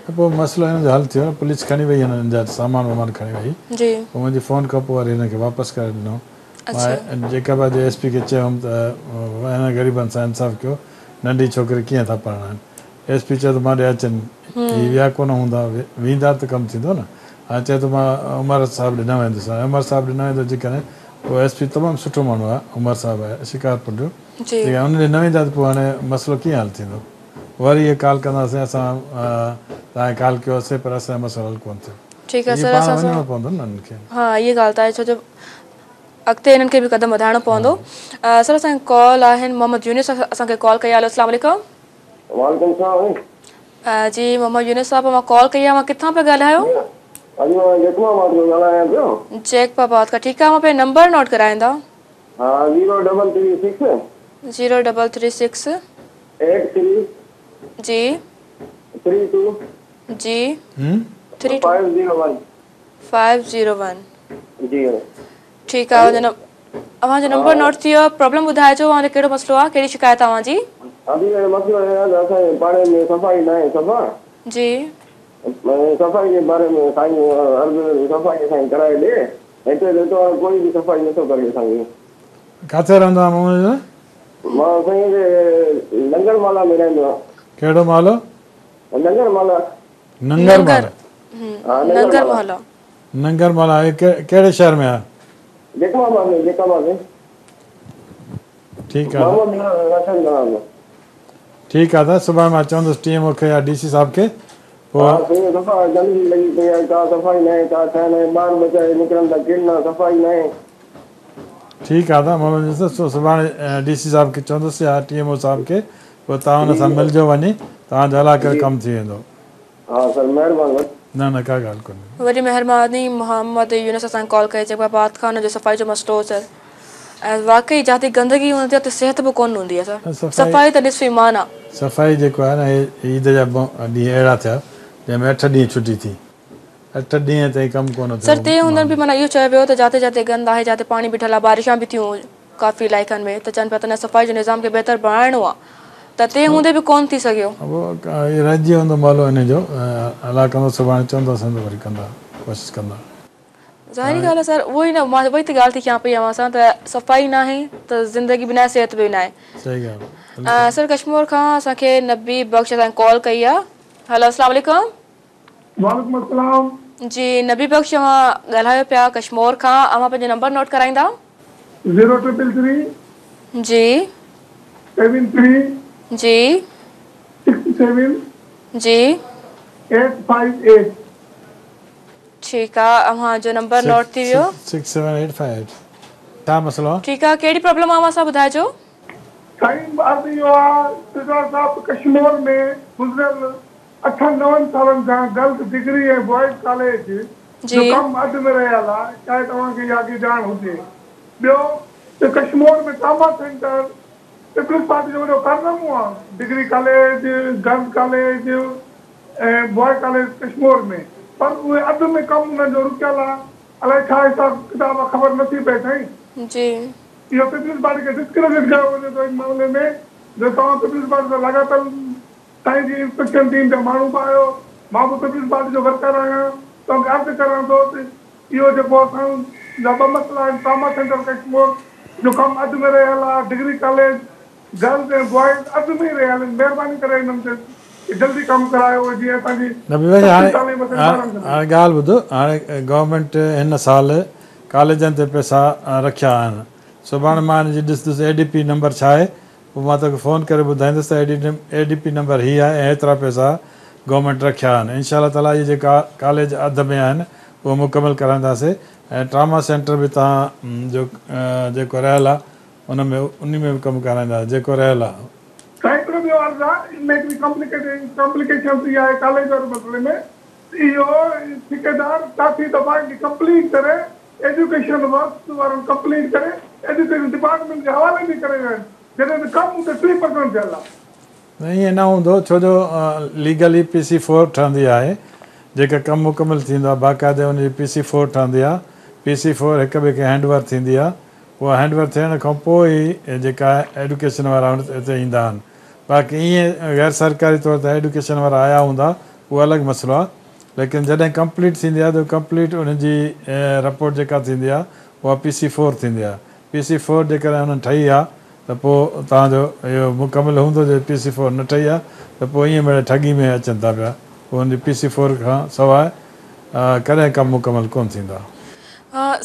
ته پوء مسئلو هنن جو حل ٿيو نه پوليس کڻي وئي هنن جا سامان وامان کڻي وئي جي. پوء منهنجي فون کان پوء وري هنن کي واپس ڪري ڏنو اڇا. مان جيڪب آباد جي ايس پي کي چيو هوم ته هنن غريبن سان انصاف ڪيو ننڍي ڇوڪري ڪيئن ٿا پرڻائن ايس پي چيو ته مان ڏي اچن هي ويا ڪونه هوندا ويندا ته ڪم ٿيندو نه هاڻي چئي ٿو مان عمر صاحب ڏي نه ويندس هاڻي عمر صاحب ڏي نه ويندو جيڪڏهن پوء ايس پي تمام سٺو ماڻهو آهي عمر صاحب آهي شڪارپور جو جيڪڏهن ان ڏي نه ويندا ته پوء هاڻي مسئلو ڪيئن حل ٿيندو وري اهي ڪال ڪنداسين اسان توهان کي ڪال ڪيوسي پر اسان جو مسئلو حل ڪونه ٿيو ٺيڪ آهي هي سر پاڻ اسان وڃڻو پوندو نه انهن کي. ها اها ڳالهه ته آهي ڇو جو اڳتي انهن کي به قدم وڌائڻو پوندو سر اسان کي ڪال آهن محمد يونس اسان کي ڪال ڪئي آهي هلو اسلام عليڪم. وعليڪم السلام. جي محمد يونس صاحب اوهان ڪال ڪئي آهي اوهان ڪٿان پيا ڳالهايو؟ اڄ مان جيڪب آباد کان ڳالهايان پيو. جيڪب آباد کان ٺيڪ آهي اوهان پنهنجو نمبر نوٽ ڪرائيندا. ها zero double three six. Zero double three six. Eight three. جي. Three two. جي. Three two. Five zero one. Five zero one. جي. ٺيڪ آ اوهان جو نمبر نوٽ ٿي ويو پرابلم ٻڌائجو اوهان جو ڪهڙو مسئلو آ ڪهڙي شڪايت آ اوهان جي. ادي اهو مسئلو اهي آ ته اسان جي پاڙي ۾ صفائي ناهي صفا. جي. صفائي جي باري ۾ سائين عرض صفائي اسان کي ڪرائي ڏي هتي ته هتو وارو ڪوئي به صفائي نٿو ڪري اسان جي. ڪاٿي رهندو آهين محمد يونس؟ مان سائين هتي ننگر مالا ۾ رهندو آهيان. ڪهڙو محلو؟ ننگر مالا. ننگر مالا. ها ننگر مالا. ننگر مالا هي ڪهڙي شهر ۾ آهي؟ جيڪب آباد ۾ جيڪب آباد ۾. ٺيڪ آ محمد راشد ڳالهايان ٿو. ٺيڪ آ ته سڀاڻي مان چوندس ٽي ايم او کي يا ڊي سي صاحب کي پوء. ها سائين صفا گندگي لڳي پئي آهي ڪا صفائي ناهي ڪا شيء ناهي ٻار ٻچا هي نڪرن ٿا ڪن صفائي ناهي. ٺيڪ آ ته محمد يوسف سو سڀاڻي ڊي سي صاحب کي چوندس يا ٽي ايم او صاحب کي پوء توهان ان سان ملجو وڃي توهان جو الله ڪري ڪم ٿي ويندو. ها سر مهرباني. نه نه ڪا ڳالهه ڪونهي. وڏي مهرباني محمد يونس اسان کي ڪال ڪئي جيڪب آباد کان ان جو صفائي جو مسئلو هو سر ۽ واقعي جاتي گندگي هوندي آهي اتي صحت به ڪونه هوندي آهي سر صفائي ته نصف ايمان آهي. صفائي جيڪو آهي نه هي عيد جا ڏينهن اهڙا ٿيا جنهن ۾ اٺ ڏينهن ڇٽي ٿي اٺ ڏينهن تائين ڪم ڪونه سر ٿيو تنهن هوندي به معنيٰ اهو چيو ويو ته جاتي جاتي گند آهي جاتي پاڻي بيٺل آهي بارشان به ٿيون ڪافي علائقن ۾ ته چون پيا ته نه صفائي جو نظام کي بهتر بڻائڻو آ ته تنهن هوندي به ڪونه ٿي سگهيو. اهو رهجي ويندو مالو انهي جو الله ڪندو سڀاڻي چونداسين ته وري ڪندا ڪوشش ڪندا. ظاهري ڳالهه آ سر اهو ئي نه مان اهو ئي ته ڳالهه ٿي ڪيان پئي اوهان سان ته صفائي ناهي ته زندگي به ناهي صحت به ناهي. صحيح ڳالهه. سر ڪشمور کان اسان کي نبي بخش اسان کي ڪال ڪئي آ هلو اسلام عليڪم. وعليڪم السلام. جي نبي بخش اوهان ڳالهايو پيا ڪشمور کان اوهان پنهنجو نمبر نوٽ ڪرائيندا. Zero triple three. جي. Seven three. جي. Six seven. جي. Eight five eight. ٺيڪ آ اوهان جو نمبر نوٽ ٿي ويو. Six seven eight five eight ڇا مسئلو آ. ٺيڪ آ ڪهڙي پرابلم آ اوهان سان ٻڌائجو. سائين عرض اهو آ سردار صاحب ڪشمور ۾ گذريل اٺن نون سالن کان گرلز ڊگري ۽ بوائز ڪاليج جو ڪم اڌ ۾ رهيل آ شايد اوهان کي اها اڳي ڄاڻ هجي. ٻيو ته Kashmore ۾ trauma centre peoples party جو وڏو ڪارنامو آ degree college, girls college ۽ boy college Kashmore ۾ پر اهي اڌ ۾ ڪم انهن جو رڪيل آ الائي ڇا حساب ڪتاب آ خبر نٿي پئي سائين. جي. اهو پيپلز پارٽي کي ڊسڪريڊٽ ڪيو وڃي ٿو ان معاملي ۾ جو توهان پيپلز پارٽي سان لاڳاپيل سائين جي انسپيڪشن ٽيم جا ماڻهو به آهيو، مان به پيپلز پارٽي جو ورڪر آهيان، توهان کي عرض ڪريان ٿو ته اهو جيڪو اسان جا ٻه مسئلا آهن ٽراما سينٽر ڪشمور جو ڪم اڌ ۾ رهيل آهي، ڊگري ڪاليج گرلز ۽ بوائز اڌ ۾ ئي رهيل آهن، مهرباني ڪري انهن تي جلدي ڪم ڪرايو جيئن اسان جي نبي بخش سستي هاڻي تعليم اسان جي ٻارن کي ملي. هاڻي ڳالهه ٻڌ هاڻي گورنمينٽ هن سال ڪاليجن تي پئسا رکيا آهن سڀاڻي مان هن جي ڏسندس اي ڊي پي نمبر ڇا آهي پوء مان توکي فون ڪري ٻڌائيندس ته اي ڊي پي نمبر هي آهي ۽ هيترا پئسا گورنمينٽ رکيا آهن انشاء الله تعالي اهي جيڪا ڪاليج اڌ ۾ آهن اهي مڪمل ڪرائينداسي ۽ ٽراما سينٽر به توهان جو جيڪو رهيل آهي ان ۾ انهي ۾ به ڪم ڪرائينداسي جيڪو رهيل آهي. سائين هڪڙو ٻيو عرض آهي ان ۾ هڪڙي ڪمپليڪيشنس اها آهي ڪاليج واري مسئلي ۾ اهو ٺيڪيدار ڪافي دفعا ان کي ڪمپليٽ ڪري ايجوڪيشن ورڪس وارن ڪمپليٽ ڪري ايجوڪيشن ڊپارٽمينٽ جي حوالي به ڪري ويا آهن جڏهن ته ڪم اتي 3% ٿيل آهي. نه ائين نه هوندو ڇو جو ليگلي پي سي فور ٺهندي آهي جيڪا ڪم مڪمل ٿيندو آهي باقاعدي ان جي پي سي فور ٺهندي آهي پي سي فور هڪ ٻئي کي هينڊ اوور ٿيندي آهي اها هينڊ اوور ٿيڻ کان پوء ئي جيڪا ايڊوڪيشن وارا هتي ايندا آهن باقي ائين غير سرڪاري طور تي ايڊوڪيشن وارا آيا هوندا اهو الڳ مسئلو آهي ليڪن جڏهن ڪمپليٽ ٿيندي آهي ته ڪمپليٽ ان جي رپورٽ جيڪا ٿيندي آهي اها پي سي فور ٿيندي آهي پي سي فور جيڪڏهن انهن ٺهي آهي ته پوء توهان جو اهو مڪمل هوندو جي پي سي فور نه ٺهي آهي ته پوء ائين مڙئي ٺڳي ۾ اچن ٿا پيا پوء ان جي پي سي فور کان سواء ڪڏهن ڪم مڪمل ڪونه ٿيندو آهي.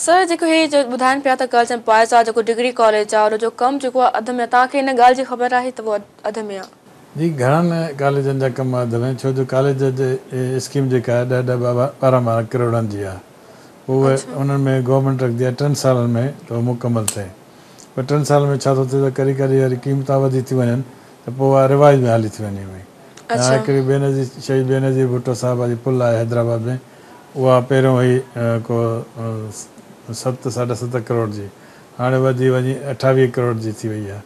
سر جيڪو هي ٻڌائن پيا ته گرلز اينڊ بوائز آ جيڪو ڊگري ڪاليج آ ان جو ڪم جيڪو آ اڌ ۾ آ توهان کي ان ڳالهه جي خبر آهي ته اهو اڌ ۾ آ. جي گهڻن ڪاليجن جا ڪم اڌ ۾ ڇو جو ڪاليج جي اسڪيم جيڪا آهي ڏهه ڏهه ٻارهن ٻارهن ڪروڙن جي آهي پوء اهي انهن ۾ گورنمينٽ رکندي آهي ٽن سالن ۾ ته اهو مڪمل ٿئي پر ٽن سالن ۾ ڇا ٿو ٿئي ته ڪڏهن ڪڏهن وري قيمتان وڌي ٿيون وڃن ته پوء اها رواج ۾ هلي ٿي وڃي پئي ۽ هڪڙي بينظير شهيد بينظير ڀٽو صاحبه جي پل آهي حيدرآباد ۾ اها پهريون هئي ڪو ست ساڍا ست ڪروڙ جي هاڻي وڌي وڃي اٺاويهه ڪروڙ جي ٿي وئي آهي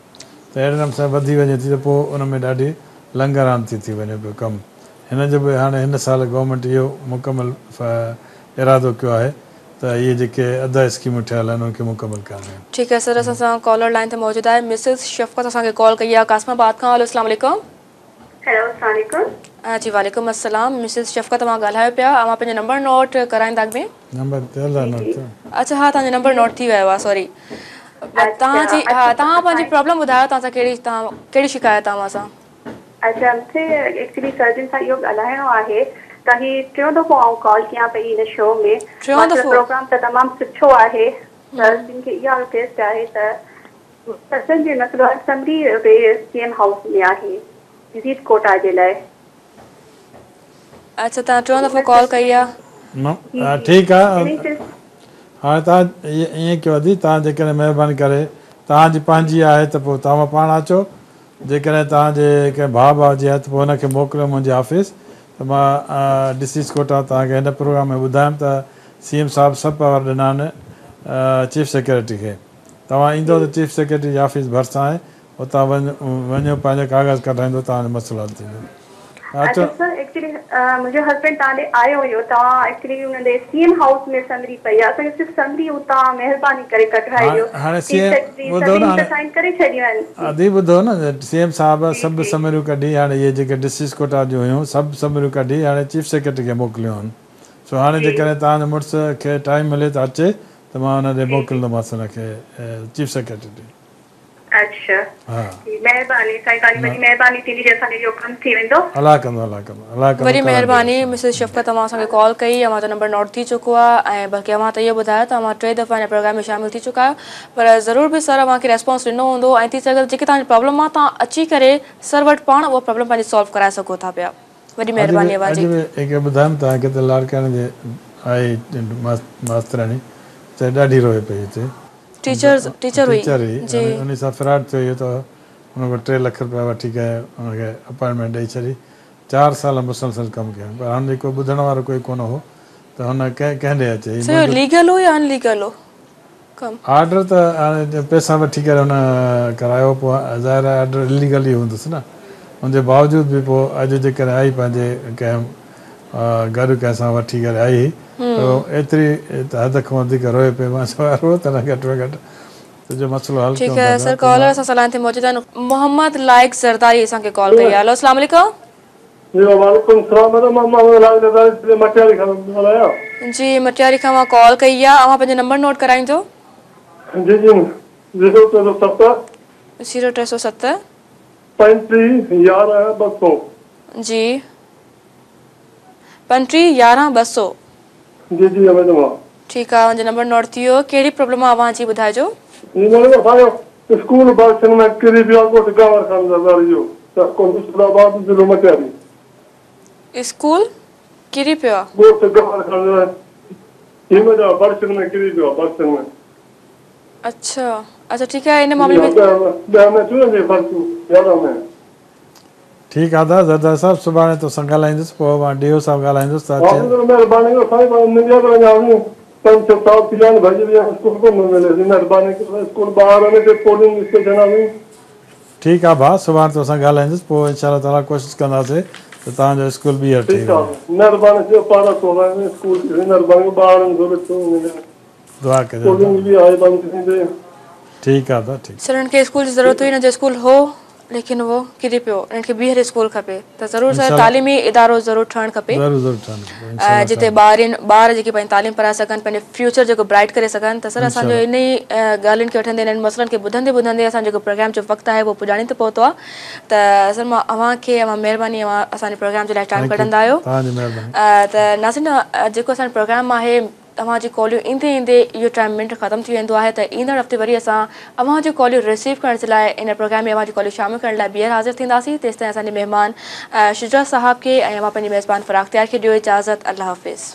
ته اهڙي نموني سان وڌي وڃي ٿي ته پوء ان ۾ ڏاڍي لنگران ٿي ٿي وڃي پيو ڪم هن جو به هاڻي هن سال گورنمينٽ اهو مڪمل ارادو ڪيو آهي ته اهي جيڪي اڌ اسڪيمون ٺهيل آهن انهن کي مڪمل ڪرڻ. ٺيڪ آهي سر اسان سان ڪالر لائين تي موجود آهي مسز شفقت اسان کي ڪال ڪئي آهي قاسم آباد کان هلو اسلام عليڪم. هيلو اسلام عليڪم. جي وعليڪم السلام مسز شفقت اوهان ڳالهايو پيا اوهان پنهنجو نمبر نوٽ ڪرائيندا اڳ ۾. نمبر ٿيل آهي نوٽ. اڇا ها توهان جو نمبر نوٽ ٿي ويو آهي سوري توهان جي ها توهان پنهنجي پرابلم ٻڌايو توهان سان ڪهڙي توهان ڪهڙي شڪايت آهي اوهان سان. اڇا مونکي ايڪچولي سر جن سان اهو ڳالهائڻو آهي ته هي ٽيون دفعو آئون ڪال ڪيان پئي هن شو ۾ ٽيون دفعو پروگرام ته تمام سٺو آهي سر جن کي اها رڪويسٽ آهي ته سر جن مسئلو آهي سمري سي ايم هائوس ۾ آهي وزٽ ڪوٽا جي لاء. اڇا توهان ٽيون دفعو ڪال ڪئي آ. ٺيڪ آ هاڻي توهان ائين ڪيو ادي توهان جيڪڏهن مهرباني ڪري توهان جي پنهنجي آهي ته پوء توهان پاڻ اچو جيڪڏهن توهان جي ڪنهن ڀاء ٻاء جي آهي ته پوء هن کي موڪليو منهنجي آفيس ته مان ڊسيز ڪوٽا توهان کي هن پروگرام ۾ ٻڌايم ته سي ايم صاحب سڀ پاور ڏنا آهن چيف سيڪريٽري کي توهان ايندو ته چيف سيڪريٽري جي آفيس ڀرسان آهي اتان وڃو پنهنجا ڪاغذ ڪڍرائيندو توهان جو مسئلو حل ٿيندو. اڇا سر ايڪچولي منهنجو هسبينڊ توهان ڏي آيو هيو توهان ايڪچولي ان ڏي سي ايم هائوس ۾ سمري پئي آهي اسان کي صرف سمري اتان مهرباني ڪري ڪڍرائي ڏيو هاڻي سي چيف ايم سيڪريٽري ٻڌو نه سڀني هاڻي ته سائن ڪري ڇڏيون آهن. ادي ٻڌو نه سي ايم صاحب سڀ سمريون ڪڍي هاڻي اهي جيڪي ڊسيز ڪوٽا جون هيون سڀ سمريون ڪڍي هاڻي چيف سيڪريٽري کي موڪليون آهن سو هاڻي جيڪڏهن توهان جو مڙس کي ٽائيم ملي ته اچي ته مان ان ڏي موڪلندومانس ان کي چيف سيڪريٽري ڏي. اڇا جي مهرباني سائين توهان جي وڏي مهرباني ٿيندي جي اسان جو اهو ڪم ٿي ويندو. الله ڪندو الله ڪندو الله ڪندو وڏي ڪرائيندو مهرباني مسز شفقت اوهان اسان کي ڪال ڪئي اوهان جو نمبر نوٽ ٿي چڪو آهي ۽ بلڪه اوهان ته اهو ٻڌايو ته اوهان ٽي دفعا هن پروگرام ۾ شامل ٿي چڪا آهيو پر ضرور به سر اوهان کي ريسپانس ڏنو هوندو ۽ ٿي سگهي ٿو جيڪي توهان جي پرابلم آهي توهان اچي ڪري سر وٽ پاڻ اها پرابلم پنهنجي سالو ڪرائي سگهو ٿا پيا وڏي اڄ به مهرباني اوهان اڄ جي. به هڪ ٻڌايم توهان کي ته لاڙڪاڻي جي آئي ماسترياڻي ته ڏاڍي روئي پئي هتي ٽيچر ٽيچر هئي ٽيچر هئي جي. انهي سان فراڊ ٿيو اهو ته ان کان 3 لک رپيا وٺي ڪري ان کي اپائنٽمينٽ ڏئي ڇڏي 4 سال مسلسل ڪم ڪيائين پر هن جي ڪوئي ٻڌڻ وارو ڪوئي ڪونه هو ته هن ڪنهن ڪنهن ڏي اچي هي سر اهو ليگل هو يا ان ليگل هو ڪم؟ آرڊر ته هاڻي پئسا وٺي ڪري هن ڪرايو پوء ظاهر آهي آرڊر اليگل ئي هوندس نه ان جي باوجود به پوء اڄ جيڪڏهن آئي پنهنجي ڪنهن گڏ ڪنهن سان وٺي ڪري آئي هئي ته ايتري ته حد کان وڌيڪ روئي پئي مان چيو روء ته نه گهٽ ۾ گهٽ تنهنجو مسئلو حل ٺيڪ ڪيون ٿا آهي پيا سر پوء ڪالر مان اسان سان لائين تي موجود آهن محمد لائق زرداري اسان کي ڪال ڪئي آهي هلو اسلام عليڪم. جي وعليڪم السلام ميڊم مان محمد لائق زرداري ضلعي مٽياري کان ٿو ڳالهايان. جي مٽياري کان اوهان ڪال ڪئي آهي اوهان پنهنجو نمبر نوٽ ڪرائيندو. جي جي زيرو 307. زيرو 307. 35 11 200. جي 35 11 200. جي جي ميڊم ها. ٺيڪ آ اوهان جو نمبر نوٽ ٿي ويو ڪهڙي پرابلم آ اوهان جي ٻڌائجو. جي ميڊم اسان جو اسڪول بارشن ۾ ڪري پيو آ ڳوٺ گاور خان زرداري جو تعلقو نصرت آباد ضلعو مٽياري. اسڪول ڪري پيو آ. ڳوٺ گاور خان زرداري جي ميڊم بارشن ۾ ڪري پيو آ بارشن ۾. اڇا اڇا ٺيڪ آ ان معاملي ۾. 10 ۾ ٿيو نه جي فرق 11 ۾. ٺيڪ آ ادا زرداري صاحب سڀاڻي توسان ڳالهائيندس پوء مان ڊي او صاحب ڳالهائيندس ته اچي. مهرباني ڪري سائين پر منهنجا به اڃا به پنج ڇهه سال ٿي ويا آهن ڀڄي ويا اسڪول ڪونه ٿو ملي سائين مهرباني ڪري اسڪول ٻار آهن هتي پولنگ اسٽيشن آهي سائين. ٺيڪ آ ڀاء سڀاڻي توسان ڳالهائيندس پوء انشاء الله تعالي ڪوشش ڪنداسي ته توهان جو اسڪول ٻيهر ٺهي ٺيڪ آ وڃي. مهرباني ٿيو پارا ٿو سائين اسڪول جي سائين مهرباني ڪري ٻارن کي ڏسو دعا ڪجو پولنگ به آهي بند ٿيندي. ٺيڪ آ ادا ٺيڪ. سر هن کي اسڪول جي ضرورت هئي هن جو اسڪول هو ليڪن اهو ڪري پيو انهن کي ٻيهر اسڪول کپي ته ضرور سر تعليمي ادارو ضرور ٺهڻ کپي جتي ٻارين ٻار جيڪي پنهنجي تعليم پرائي سگهن پنهنجو فيوچر جيڪو برائٽ ڪري سگهن ته سر اسان جو ان ئي ڳالهين کي وٺندي انهن مسئلن کي ٻڌندي ٻڌندي اسان جيڪو پروگرام جو وقت آهي اهو پڄاڻي تي پهتو آهي ته سر مان اوهان کي اوهان مهرباني اوهان اسان جي پروگرام جي لاء ٽائيم ڪڍندا آهيو ته ناظرين جيڪو اسان جو پروگرام آهي اوهان جون ڪاليون ايندي ايندي اهو ٽائيم منٽ ختم ٿي ويندو آهي ته ايندڙ هفتي وري اسان اوهان جون ڪاليون رسيو ڪرڻ جي لاء ان پروگرام ۾ اوهان جون ڪاليون شامل ڪرڻ لاء ٻيهر حاضر ٿينداسين تيستائين اسان جي مهمان شجاع صاحب کي ۽ اوهان پنهنجي ميزبان فراخ تيار کي ڏيو اجازت الله حافظ.